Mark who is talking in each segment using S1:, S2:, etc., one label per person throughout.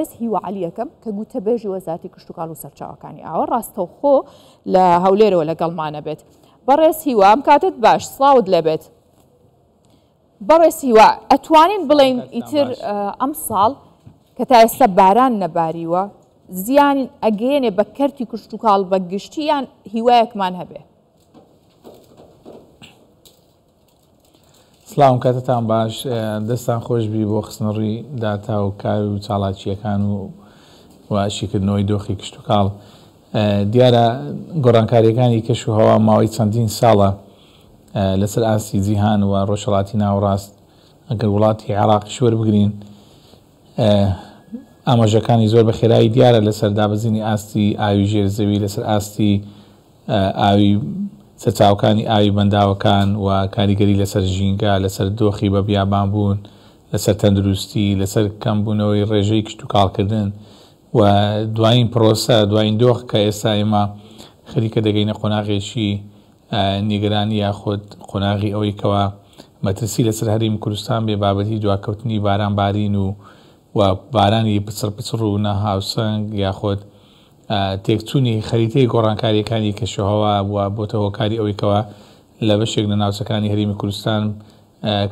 S1: بەڕێز هیوا عەلی ئەکەم کە گوتەبێژی وەزارەتی کشتوکاڵ و سەرچاوەکانی ئاوە ڕاستەوخۆ لە هەولێرەوە لەگەڵمانە بێت. بەڕێز هیوا ئەم کاتت باش سڵاوت لێبێت. بەڕێز هیوا ئەتوانین بڵێین ئیتر ئەم ساڵ کە تا ئێستا باران نەباریوە زیان ئەگەیەنێ بە کەرتی کشتوکاڵ بە گشتی یان هیوایەکمان هەبێ؟
S2: سڵاوم کاتتان باش دەستان خۆش بی بۆ خستنەڕووی داتا و کار و چاڵاکییەکان و و شیکردنەوەی دۆخی کشتوکاڵ دیارە گۆڕانکارییەکانی کەش و هەوا ماوەی چەندین ساڵە لەسەر ئاستی جیهان و ڕۆژهەڵاتی ناوەڕاست ئەگەر وڵاتی عێراقیش وەربگرین ئاماژەکانی زۆر بە خێرایی دیارە لەسەر دابەزینی ئاستی ئاوی ژێر زەوی لەسەر ئاستی ئاوی سەرچاوەکانی ئاوی بەنداوەکان و کاریگەری لەسەر ژینگە، لەسەر دۆخی بە بیابانبوون، لەسەر تەندروستی، لەسەر کەمبوونەوەی ڕێژەی کشتوکاڵکردن و دوایین پرۆسە، دوایین دۆخ کە ئێستا ئێمە خەریکە دەگەینە قۆناغێکی نیگەرانی یاخود قۆناغی ئەوەی کەوا مەترسی لەسەر هەرێمی کوردستان بێ بابەتی دواکەوتنی باران بارین و و بارانی پچڕ پچڕ و ناهاوسەنگ یاخود تێکچوونی خەریتەی گۆڕانکارییەکانی کەشوهەوا و بۆتە هۆکاری ئەوەی کەوا لە بەشێک لە ناوچەکانی هەرێمی کوردستان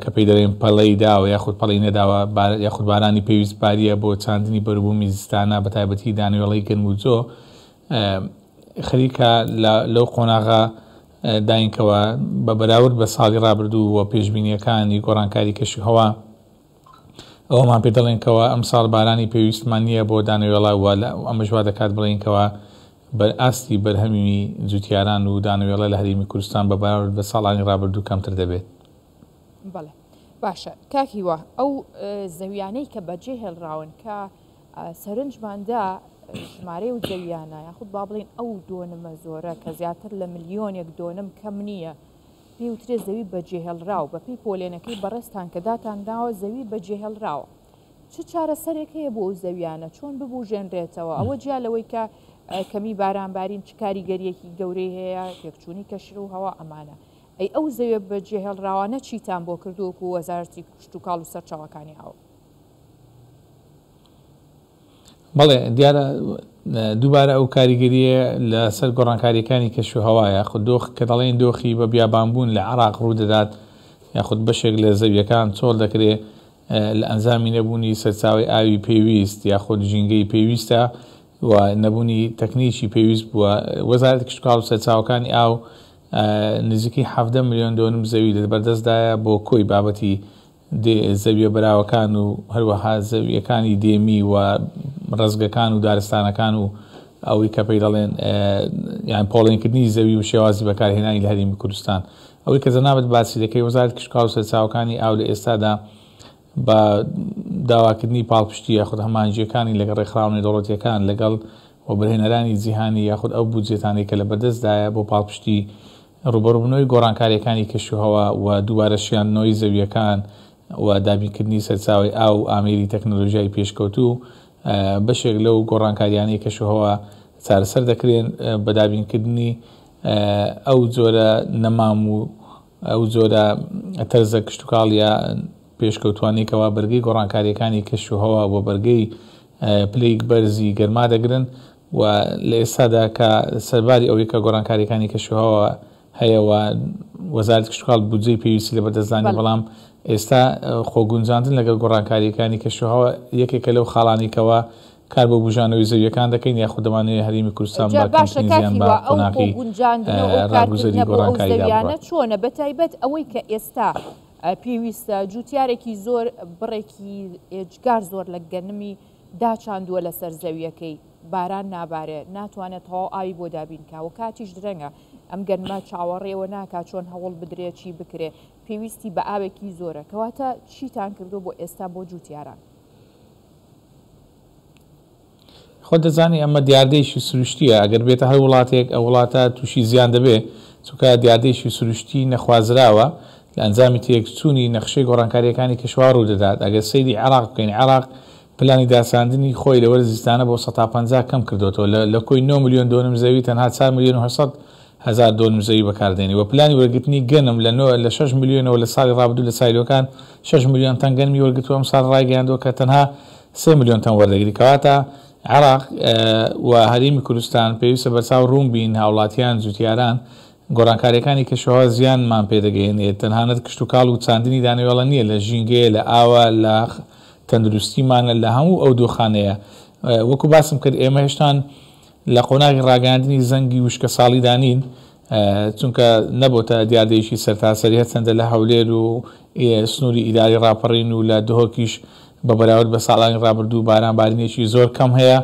S2: کە پێی دەڵێن پەڵەی داوە یاخود پەڵەی نەداوە یاخود بارانی پێویست باریە بۆ چاندنی بەروبوومی زستانە بە تایبەتی دانەوێڵەی گەنم و جۆ خەریکە لەو قۆناغە داین کەوا بە بەراورد بە ساڵی ڕابردوو و پێشبینییەکانی گۆڕانکاری کەشوهەوا ئەوەمان پێ دەڵێن کەوا ئەمساڵ بارانی پێویستمان نییە بۆ دانەوێڵە و ئەمەش وا دەکات بڵێین کەوا بەر ئاستی بەرهەمی جوتیاران و دانەوێڵە لە هەرێمی کوردستان بە بەراورد بە ساڵانی ڕابردوو کەمتر دەبێت.
S1: بەڵێ باشە کاک هیوا ئەو زەویانەی کە بەجێ هێڵراون کە سەرنجمان دا ژمارەی ئەو زەویانە یاخود با بڵێین ئەو دۆنمە زۆرە کە زیاتر لە ملیۆنێک دۆنم کەم نییە پێوترێ زەوی بەجێهێڵراو، بەپێی پۆلێنەکەی بەڕێزتان کە داتانناوە زەوی بەجێهێڵراوە. چ چارەسەرێک هەیە بۆ ئەو زەویانە؟ چۆن ببوژێنرێتەوە؟ ئەوە جیا لەوەی کە کەمی بارانبارین چ کاریگەرییەکی گەورەی هەیە، تێکچوونی کەش و هەوا ئەمانە. ئەی ئەو زەویە بەجێهێڵراوانە چیتان بۆ کردووە وەکو وەزارەتی کشتوکاڵ و سەرچاوەکانی ئاو؟
S2: بەڵێ دیارە دووبارە ئەو کاریگەرییە لەسەر گۆڕانکارییەکانی کەشوهەوا یاخود دۆخ کە دەڵێین دۆخی بە بیابانبوون لە عێراق ڕوودەدات یاخود بەشێک لە زەویەکان چۆڵ دەکرێ لە ئەنجامی نەبوونی سەرچاوەی ئاوی پێویست یاخود ژینگەی پێویستە و نەبوونی تەکنیکی پێویست بووە وەزارەتی کشتوکاڵ و سەرچاوەکانی ئاو نزیکەی 17 ملیۆن دۆنم زەوی لە بەردەستدایە بۆ کۆی بابەتی زەویە بەراوەکان و هەروەها زەویەکانی دێمی و ڕەزگەکان و دارستانەکان و ئەوەی کە پێی دەڵێن یان پۆڵێنکردنی زەوی و شێوازی بەکارهێنانی لە هەرێمی کوردستان ئەوەی کە جەنابت باسی دەکەی وەزارەتی کشتوکاڵ و سەرچاوەکانی ئاو لە ئێستادا بە داواکردنی پاڵپشتی یاخود هەماهەنگییەکانی لەگەڵ ڕێکخراوە نێودەوڵەتییەکان لەگەڵ وەبەرهێنەرانی جیهانی یاخود ئەو بودجێتانەی کە لەبەردەستدایە بۆ پاڵپشتی ڕووبەڕووبوونەوەی گۆڕانکارییەکانی کەشوهەوا و دووبارە شیاندنەوەی زەوییەکان و دابینکردنی سەرچاوەی ئاو و ئامێری تەکنەلۆژیای پێشکەوتوو، بەشێک لەو گۆڕانکارییانەی کەشوهەوا چارەسەر دەکرێن بە دابینکردنی ئەو جۆرە نەمام و ئەو جۆرە تەرزە کشتوکاڵییە پێشکەوتووانەی کەوا بەرگەی گۆڕانکارییەکانی کەشوهەوا و بەرگەی پلەی بەرزی گەرما دەگرن و لە ئێستادا کە سەرباری ئەوەی کە گۆڕانکارییەکانی کەشوهەوا هەیە و وەزارەتی کشتوکاڵ بودجەی پێویستی لەبەردەستدا نییە، بەڵام ئێستا خۆگونجاندن لەگەڵ گۆڕانکارییەکانی کەشوهەوا یەکێکە لەو خاڵانەی کەوا کار بۆ بوژانەوەی زەوییەکان دەکەین یاخود دەمانەوێت هەرێمی کوردستان
S1: جا
S2: بە
S1: باشە
S2: کەمترین
S1: کاک
S2: زیان بە
S1: هیوا ئەو
S2: قۆناغی
S1: خۆگونجاندنە و ئەو
S2: ڕاگوزەری
S1: کارکردنە بۆ ئەو
S2: گۆڕانکاریدا
S1: زەویانە
S2: بڕوات.
S1: چۆنە بەتایبەت ئەوەی کە ئێستا پێویستە جوتیارێکی زۆر بڕێکی ئێجگار زۆر لە گەنمی داچاندووە لەسەر زەویەکەی باران نابارێ ناتوانێت تەواو ئاوی بۆ دابین کا و کاتیش درەنگە ئەم گەنمە چاوەڕێوە ناکا چۆن هەوڵ بدرێ چی بکرێ پێویستی بە ئاوێکی زۆرە کەواتە چیتان کردووە بۆ ئێستا بۆ جوتیاران؟
S2: خۆت دەزانی ئەمە دیاردەیەکی سروشتییە، ئەگەر بێتە هەر وڵاتێک ئەو وڵاتە تووشی زیان دەبێ، چونکە دیاردەیەکی سروشتی نەخوازراوە لە ئەنجامی تێکچوونی نەخشەی گۆڕانکارییەکانی کەشوهەوا ڕوودەدات، ئەگەر سەیری عێراق بکەین عێراق پلانی داساندنی خۆی لە وەرزی زستانە بۆ 50% کەم کردۆتەوە لە کۆی نۆ ملیۆن دۆنم زەوی تەنها 4 ملیۆن و 800 هەزار دۆنم زەوی بەکاردێنی و پلانی وەرگرتنی گەنم لە نۆ لە شەش ملیۆنەوە لە ساڵی ڕابردوو لە سایلۆکان شەش ملیۆن تەن گەنمی وەرگرتووە ئەمساڵ ڕایگەیاندووە کە تەنها سێ ملیۆن تەن وەردەگری. کەواتە عێراق و هەرێمی کوردستان پێویستە بەرچاو ڕوون بین، هاوڵاتیان، جوتیاران، گۆڕانکارییەکانی کەشوهەوا زیانمان پێدەگەیەنێت، تەنانەت کشتوکاڵ و چاندنی دانەوێڵە نییە، لە ژینگەیە، لە ئاوە، لە تەندروستیمانە، لە هەموو ئەو دۆخانەیە. وەکو باسم کرد ئێمە هێشتان لە قۆناغی ڕاگەیاندنی زەنگی وشکەساڵیدا نین، چونکە نەبۆتە دیاردەیەکی سەرتاسەری، هەرچەندە لە هەولێر و سنووری ئیداری ڕاپەڕین و لە دهۆکیش بە بەراورد بە ساڵانی ڕابردوو باران بارینێکی زۆر کەم هەیە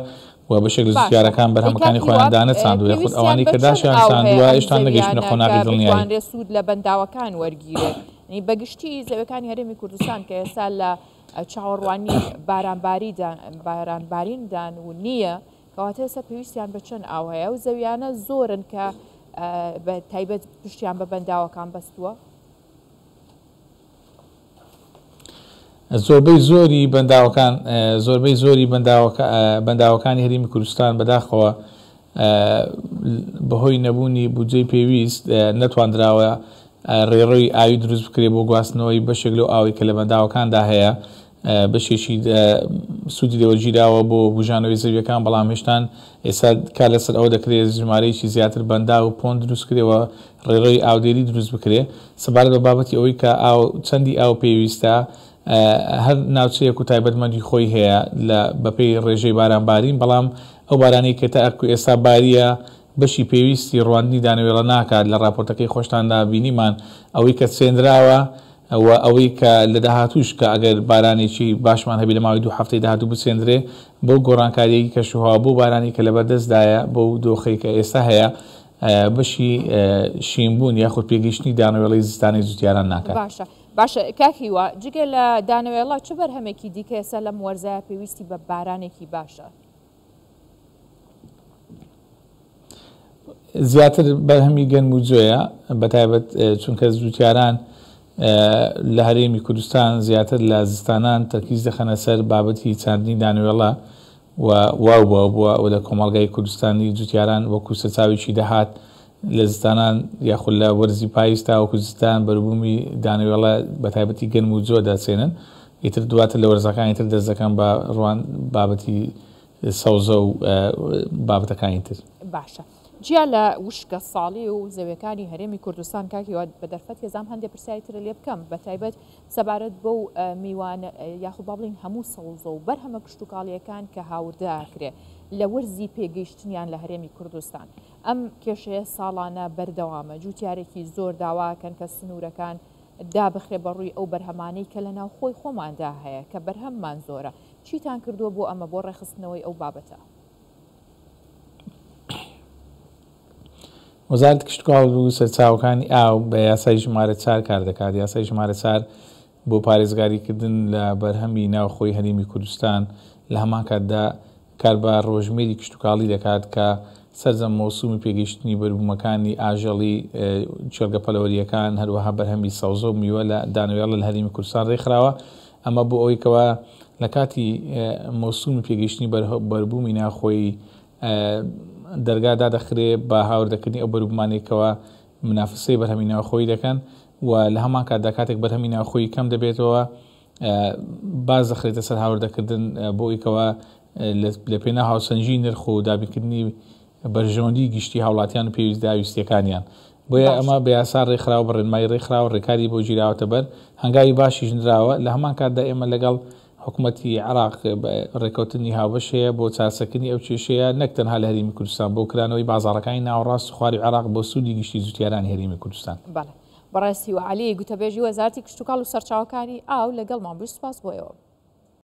S2: و بەشێک لە
S1: باشە
S2: جوتیارەکان
S1: ئەی کاک
S2: بەرهەمەکانی
S1: هیوا
S2: خۆیان دانەچاندووە یاخود
S1: پێویستیان
S2: ئەوانەی
S1: بە
S2: کە
S1: چەند
S2: داشیان
S1: ئاو هەیە
S2: چاندووە
S1: ئەم
S2: هێشتا نەگەیشتوونە
S1: زەویانە کە
S2: قۆناغی دڵنیایی.
S1: بتوانرێت سوود لە بەنداوەکان وەرگیرێت؟ یانی بە گشتی زەویەکانی هەرێمی کوردستان کە ئێستا لە چاوەڕوانی بارانباریدان بارانباریندان و نییە کەواتە ئێستا پێویستیان بە چەند ئاو هەیە؟ ئەو زەویانە زۆرن کە بە تایبەت پشتیان بە بەنداوەکان بەستووە؟
S2: زۆربەی زۆری بەنداوەکان زۆربەی زۆری بەنداوەکانی هەرێمی کوردستان بەداخەوە بەهۆی نەبوونی بودجەی پێویست نەتواندراوە ڕێڕەوی ئاوی دروست بکرێت بۆ گواستنەوەی بەشێک لەو ئاوەی کە لە بەنداوەکاندا هەیە بەشێکی سوودی لێوەرگیراوە بۆ بوژانەوەی زەویەکان، بەڵام هێشتان ئێستا کار لەسەر ئەوە دەکرێت ژمارەیەکی زیاتر بەنداو و پۆند دروست کرێ و ڕێڕەوی ئاودێری دروست بکرێ. سەبارەت بە بابەتی ئەوەی کە ئاو چەندی ئاو پێویستە، هەر ناوچەیەک و تایبەتمەندی خۆی هەیە لە بەپێی ڕێژەی باران بارین، بەڵام ئەو بارانەی کە تاکو ئێستا بارییە بەشی پێویستی ڕواندنی دانەوێڵە ناکات، لە ڕاپۆرتەکەی خۆشتاندا بینیمان ئەوەی کە چێنراوە و ئەوەی کە لە داهاتووش کە ئەگەر بارانێکی باشمان هەبی لە ماوەی دوو هەفتەی داهاتوو بچێندرێ بەو گۆڕانکارییەی کەشوهەوا بەو بارانەی کە لەبەردەستدایە بەو دۆخەی کە ئێستا هەیە بەشی شینبوون یاخود پێگەیشتنی دانەوێڵەی زستانەی جوتیاران ناکات.
S1: باشە باشە کاک هیوا جگە لە دانەوێڵە چ بەرهەمێکی دیکە ئێستا لەم وەرزایە پێویستی بە بارانێکی باشە؟
S2: زیاتر بەرهەمی گەنم و جۆیە بەتایبەت چونکە جوتیاران لە هەرێمی کوردستان زیاتر لە زستانان تەرکیز دەخەنە سەر بابەتی چاندنی دانەوێڵە و واو باو بووە و لە کۆمەڵگای کوردستانی جوتیاران وەکو سەرچاوێکی داهات لە زستانان یاخود لە وەرزی پاییز تاوەکو زستان بەروبوومی دانەوێڵە بەتایبەتی گەنم و جۆ دەچێنن ئیتر دواتر لە وەرزەکانی تر دەست دەکەن بە ڕوان بابەتی سەوزە و بابەتەکانی تر.
S1: باشە جیا لە وشکە ساڵی و زەویەکانی هەرێمی کوردستان کاک هیوا بە دەرفەت هێزام هەندێ پرسیاری ترە لێ بکەم بە تایبەت سەبارەت بەو میوان یاخود با بڵین هەموو سەوزە و بەرهەمە کشتوکاڵیەکان کە هاوردە ئەکرێ لە وەرزی پێگەیشتنیان لە هەرێمی کوردستان ئەم کێشەیە ساڵانە بەردەوامە جوتیارێکی زۆر داواکەن کە سنوورەکان دابخرێ بە ڕووی ئەو بەرهەمانەی کە لە ناوخۆی خۆماندا هەیە کە بەرهەممان زۆرە چیتان کردووە بۆ ئەمە بۆ ڕێکخستنەوەی ئەو بابەتە؟
S2: وەزارەتی کشتوکاڵ و سەرچاوەکانی ئاو بە یاسای ژمارە چار کار دەکات، یاسای ژمارە چار بۆ پارێزگاریکردن لە بەرهەمی ناوخۆی هەرێمی کوردستان لە هەمان کاتدا کار بە ڕۆژمێری کشتوکاڵی دەکات کە سەرجەم مەوسومی پێگەیشتنی بەروبوومەکانی ئاژەڵی کێڵگە پەلەوەرییەکان هەروەها بەرهەمی سەوزە و میوە لە دانەوێڵە لە هەرێمی کوردستان ڕێکخراوە ئەمە بۆ ئەوەی کەوا لە کاتی مەوسومی پێگەیشتنی بەروبوومی ناوخۆیی دەرگا دادەخرێ بە هاوردەکردنی ئەو بەروبوومانەی کەوا منافسەی بەرهەمی ناوخۆیی دەکەن و لە هەمان کاتدا کاتێک بەرهەمی ناوخۆیی کەم دەبێتەوە باز دەخرێتە سەر هاوردەکردن بۆ ئەوەی کەوا لە پێناو هاوسەنگی نرخ و دابینکردنی بەرژەوەندی گشتی هاوڵاتیان و پێویست داویستیەکانیان بۆیە ئەمە بە یاسا ڕێکخراوە بە ڕێنمایی ڕێکخراوە ڕێکاری بۆ گیراوەتە بەر هەنگاوی باشیش نراوە لە هەمان کاتدا ئێمە لەگەڵ حکومەتی عێراق ڕێککەوتنی هاوبەش هەیە بۆ چارسەکردنی ئەو کێشەیە نەک تەنها لە هەرێمی کوردستان بۆ کرانەوەی بازاڕەکانی ناوەڕاست و خواری عێراق بۆ سوودی گشتی جوتیارانی هەرێمی کوردستان.
S1: بەڵێ بەڕێز هیوا عەلی گوتەبێژی وەزارەتی کشتوکاڵ و سەرچاوەکانی ئاو لەگەڵمان بووی سوپاس بۆ ئێوە.